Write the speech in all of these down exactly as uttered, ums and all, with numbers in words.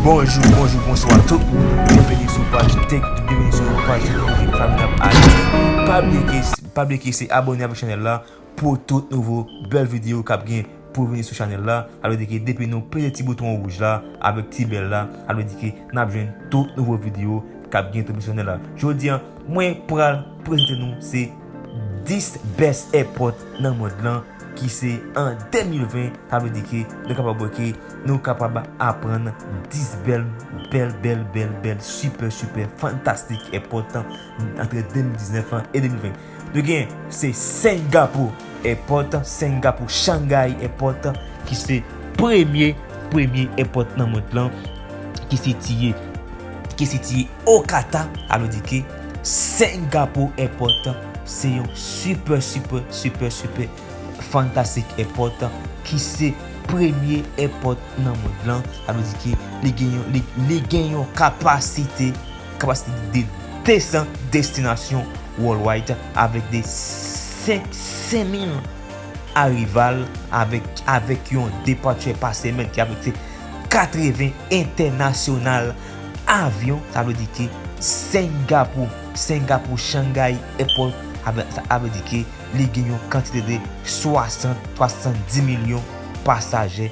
Bonjou, bonjou, bonswa tout moun. Byenveni sou paj Tech, byenveni sou paj Teknoloji Family Haiti. Pa bliye ke, pa bliye ke se abòne avèk chanèl la pou tout nouvo bèl videyo k ap gen pou vini sou chanèl la. Sa vle di ke depi nou peze ti bouton wouj la avèk ti bèl la, sa vle di ke n ap jwenn tout nouvo videyo k ap gen tou sou chanèl la. Jodi a, mwen pral prezante nou se dis best airport nan mond lan ki se an de mil ven, sa vle di ke nou kapab wè ke nou kapab aprann dis bèl, bèl, bèl, bèl, bèl, super, super, fantastic airport ant de mil diznèf e de mil ven. Nou gen se Singapore Airport, Singapore Shanghai Airport, ki se premye, premye airport nan mond lan, ki sitiye, ki sitiye o Qatar, sa vle di ke Singapore Airport se yon super, super, super, super fantastic airport ki se premye airport nan mond lan. Sa vle di ke li gen yon, li, li gen yon kapasite, kapasite de de san destinasyon worldwide avèk de senk, senk mil arival avèk, avèk yon depatchè pa semèn ki avèk se katreven entènasyonal avyon. Sa vle di ke Singapore, Singapore Shanghai Airport, avè-, sa vle di ke li gen yon kantite de swasant, swasanndis milyon pasaje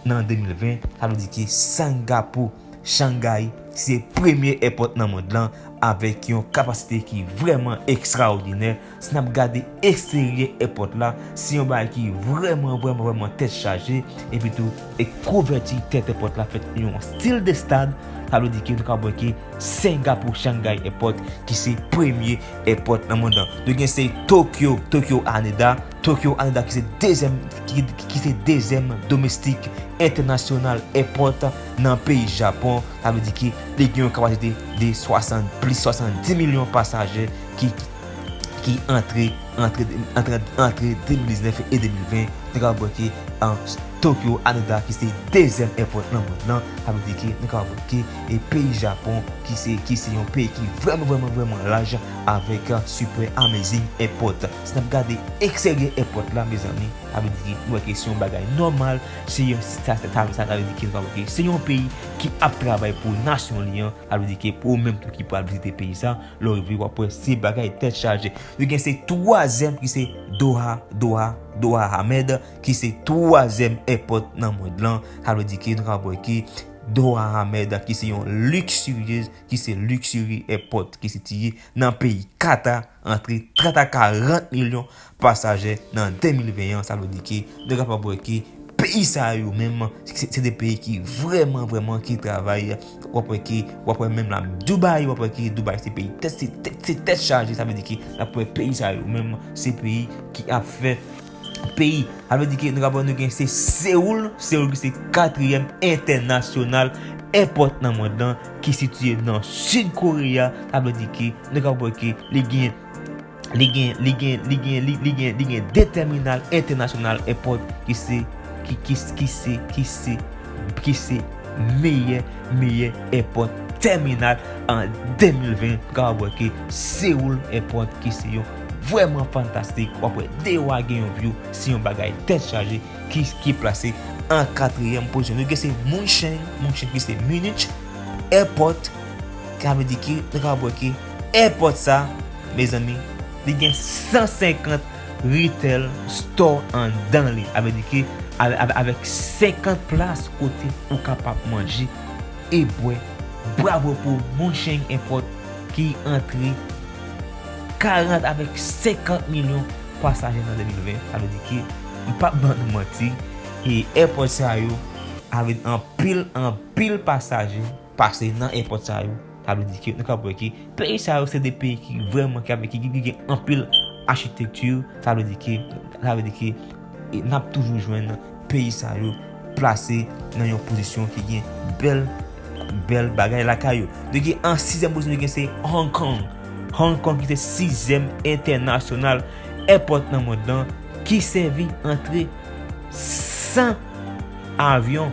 nan de mil ven. Sa vle di ke Singapore Shanghai se premye airport nan mond lan avèk yon kapasite ki vrèman ekstraòdinè. Si n ap gade eksteryè airport la, se yon bagay ki vrèman, vrèman, vrèman tèt chaje. Epi tou, e kouvèti tèt airport la fèt yon stil de stad. Sa vle di ke nou ka wè ke Singapore Shanghai Airport ki se premye airport nan mond lan. Nou gen se Tokyo, Tokyo Haneda, Tokyo Haneda ki se dezyèm, ki, ki se dezyèm domestic international airport nan peyi Japon. Sa vle di ke li gen yon kapasite de swasant, plis swasanndis milyon pasaje ki, ki antre, antre, antre, antre de mil diznèf e de mil ven. Nou ka wè ke, an, Tokyo Haneda ki se dezyèm airport nan mond lan. Sa vle di ke nou ka wè ke e peyi Japon ki se, ki se yon peyi ki vrèman, vrèman, vrèman laj avèk, a, super amazing airport. Si n ap gade eksteryè airport la, mezanmi, sa vle di ke nou wè ke se yon bagay nòmal, se yon, sa, sa, sa, sa vle di ke nou ka wè ke se yon peyi ki ap travay pou nasyon li an. Sa vle di ke pou ou menm tou ki pral vizite peyi sa, lè w rive w ap wè se bagay tèt chaje. Nou gen se twazyèm ki se Doha, Doha, Doha Hamad, ki se twazyèm airport nan mond lan. Sa vle di ke nou ka wè ke Doha Hamad ki se yon luxurious, ki se luxury airport ki sitiye nan peyi Qatar, antre trant a karant milyon pasaje nan de mil ven an. Sa vle di ke nou kapab wè ke peyi sa yo menm, se, se de peyi ki vrèman, vrèman ki travay. W ap wè ke, w ap wè menm la Dubai, w ap wè ke Dubai se peyi tèt, se tèt, se tèt chaje. Sa vle di ke n ap wè peyi sa yo menm, se peyi ki ap fè peyi. Sa vle di ke nou kapab wè nou gen se Seoul, Seoul ki se katriyèm entènasyonal airport nan mond lan, ki sitiye nan Sid Koreya. Sa vle di ke nou kapab wè ke li gen, li gen, li gen, li gen, li, li gen, li gen de tèminal entènasyonal airport ki se, ki, ki, ki se, ki se, ki se meyè, meyè airport tèminal an de mil ven. Ou kapab wè ke Seoul Airport ki se yon vrèman fantastik. W ap wè deyò a gen yon view, se yon bagay tèt chaje ki, ki plase an katriyèm pozisyon. Nou gen se München, München ki se Munich Airport. Sa vle di ke nou kapab wè ke airport sa, mezanmi, li gen san senkant retail store anndan li. Sa vle di ke avè-, avè-, avèk senkant plas kote ou kapab manje e bwè. Bravo pou München Airport ki antre karant avèk senkant milyon pasaje nan de mil ven. Sa vle di ke, m p ap ban nou manti, e airport sa yo avè anpil, anpil pasaje pase nan airport sa yo. Sa vle di ke nou kapab wè ke peyi sa yo se de peyi ki vrèman, ki avèk, ki, ki gen anpil achitekti. Sa vle di ke, sa vle di ke, e n ap toujou jwenn peyi sa yo plase nan yon pozisyon ki gen bèl, bèl bagay lakay yo. Nou gen an sizyèm pozisyon, nou gen se Hong Kong. Hong Kong ki se sizyèm entènasyonal airport nan mond lan, ki sèvi antre san avyon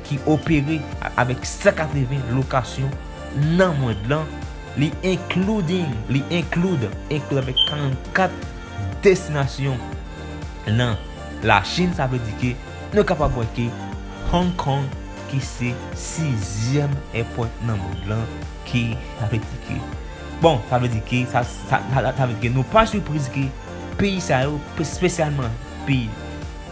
ki opere a-, avèk san katreven lokasyon nan mond lan. Li including, li include, include avèk karannkat destinasyon nan Lachin. Sa vle di ke nou kapab wè ke Hong Kong ki se sizyèm èpòt nan mond lan, ki, sa vle di ke, bon, sa vle di ke, sa, sa, sa, sa vle di ke nou pa sipriz ke peyi sa yo, espesyalman peyi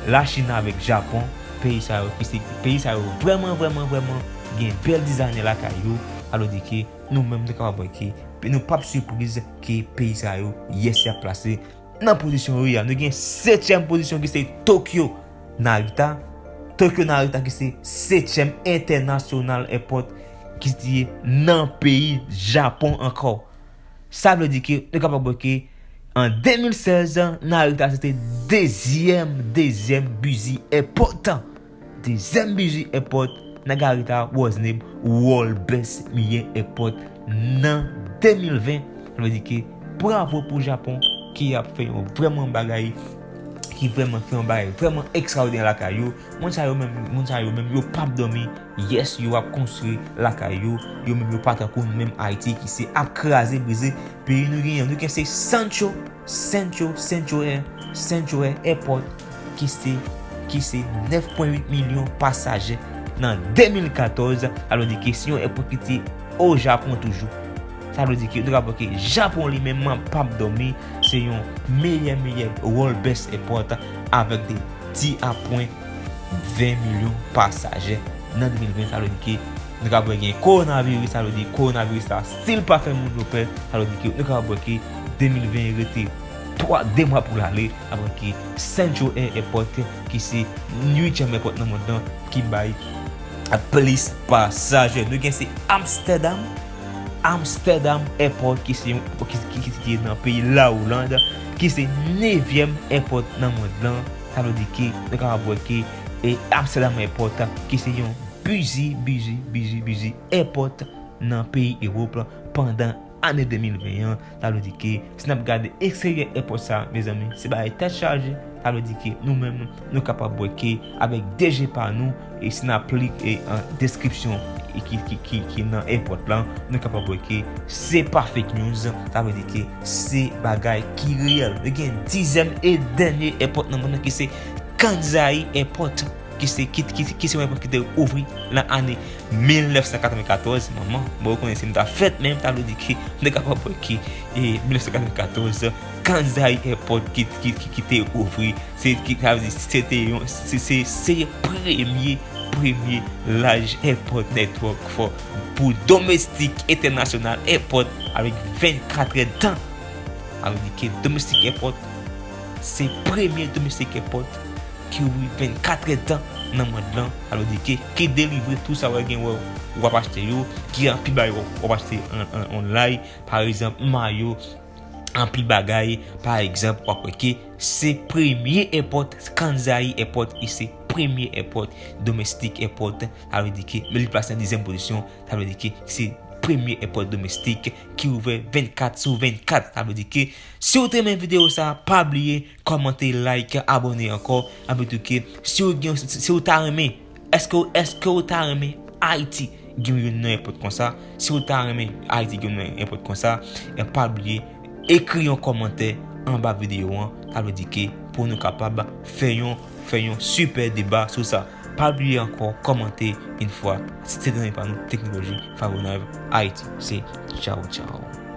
Lachin avèk Japon, peyi sa yo, ki se, peyi sa yo vrèman, vrèman, vrèman gen bèl dizayne lakay yo, sa vle di ke nou menm nou kapab wè ke nou p ap sipriz ke peyi sa yo, yès, y ap plase nan pozisyon yo ye a. Nou gen setyèm pozisyon ki se Tokyo Narita. Tokyo Narita ki se setyèm entènasyonal èpòt ki sitiye nan peyi Japon ankò. Sa vle di ke nou kapab wè ke an de mil sèz, Narita se te dezyèm, dezyèm busy airport. Dezyèm busy airport, Narita was named World Best Miyè Airport nan de mil ven. Sa vle di ke bravo pou Japon ki ap fè yon vrèman bagay, ki vrèman fè yon bagay vrèman ekstraòdinè lakay yo. Moun sa yo menm, moun sa yo menm, yo p ap dòmi. Yes, yo ap konstwi lakay yo. Yo menm yo pa tankou nou menm Ayiti ki se ap kraze brize peyi nou genyen. Nou gen se Sancho, Sancho, Sancho Air, Sancho Air Airport ki se, ki se nèf pwen uit milyon pasaje nan de mil katòz. Sa vle di ke se yon èpòt ki te o Japon toujou. Sa vle di ke nou ka wè ke Japon li menm p ap dòmi, se yon meyè, meyè World Best Airport avèk de dis a pwen ven milyon pasaje nan de mil ven. Sa vle di ke nou ka wè gen kowonaviris, sa vle di kowonaviris la still pa fè moun yo pè. Sa vle di ke nou ka wè ke de mil ven rete twa, de mwa pou l ale, apre ke Sancho Air Airport ki se uityèm èpòt nan mond lan ki bay plis pasaje. Nou gen se Amsterdam, Amsterdam Airport ki se yon, ki, ki, ki sitiye nan peyi Lawoland, ki se nevyèm èpòt nan mond lan. Sa vle di ke nou kapab wè ke e Amsterdam Airport ki se yon busy, busy, busy, busy airport nan peyi Ewòp pandan ane de mil ven an. Sa vle di ke si n ap gade eksteryè èpòt sa, mezanmi, se bagay tèt chaje. Sa vle di ke nou menm, nou kapab wè ke avèk de je pa nou, e si n ap li, e, an deskripsyon, e ki, ki, ki, ki nan èpòt lan, nou kapab wè ke se pa fake news. Sa vle di ke se bagay ki reyèl. Nou gen dizyèm e dènye èpòt nan mond lan ki se Kansai Airport, ki se, ki, ki, ki se yon èpòt ki te ouvri nan ane mil nèf san katreven katòz. Manman, bon, ou konnen si m ta fèt menm, ta vle di ke nou kapab wè ke, e, mil nèf san katreven katòz, Kansai Airport ki, ki, ki, ki te ouvri. Se ki, sa vle di, se te yon, se, se, se premye, premye large airport network for, pou domestic international airport avèk vennkat èdtan. Sa vle di ke domestic airport, se premye domestic airport ki ouvri vennkat èdtan nan mond lan. Sa vle di ke, ki delivre tout sa w gen, w ap achte yo, ki anpil bagay w ap achte an, an, online, pa egzanp, mayo, anpil bagay. Pa egzanp, w ap wè ke se premye airport, Kansai Airport, e se premye airport, domestic airport. Sa vle di ke, men li plase an dizyèm pozisyon, sa vle di ke se premye airport domestic ki ouvè vennkat sou vennkat. Sa vle di ke si w te renmen videyo sa, pa bliye kòmante, like, abòne ankò. Anplis tou ke, si w gen, si w ta renmen, èske, èske w ta renmen Ayiti gen youn nan èpòt konsa? Si w ta renmen Ayiti gen youn nan èpòt konsa, e pa bliye ekri yon kòmantè anba videyo an. Sa vle di ke pou nou kapab fè yon, fè yon sipè deba sou sa. Pa bliye ankò kòmante yon fwa. Se te nan pa nou teknoloji Favonave Ayiti. Se tchaw, tchaw.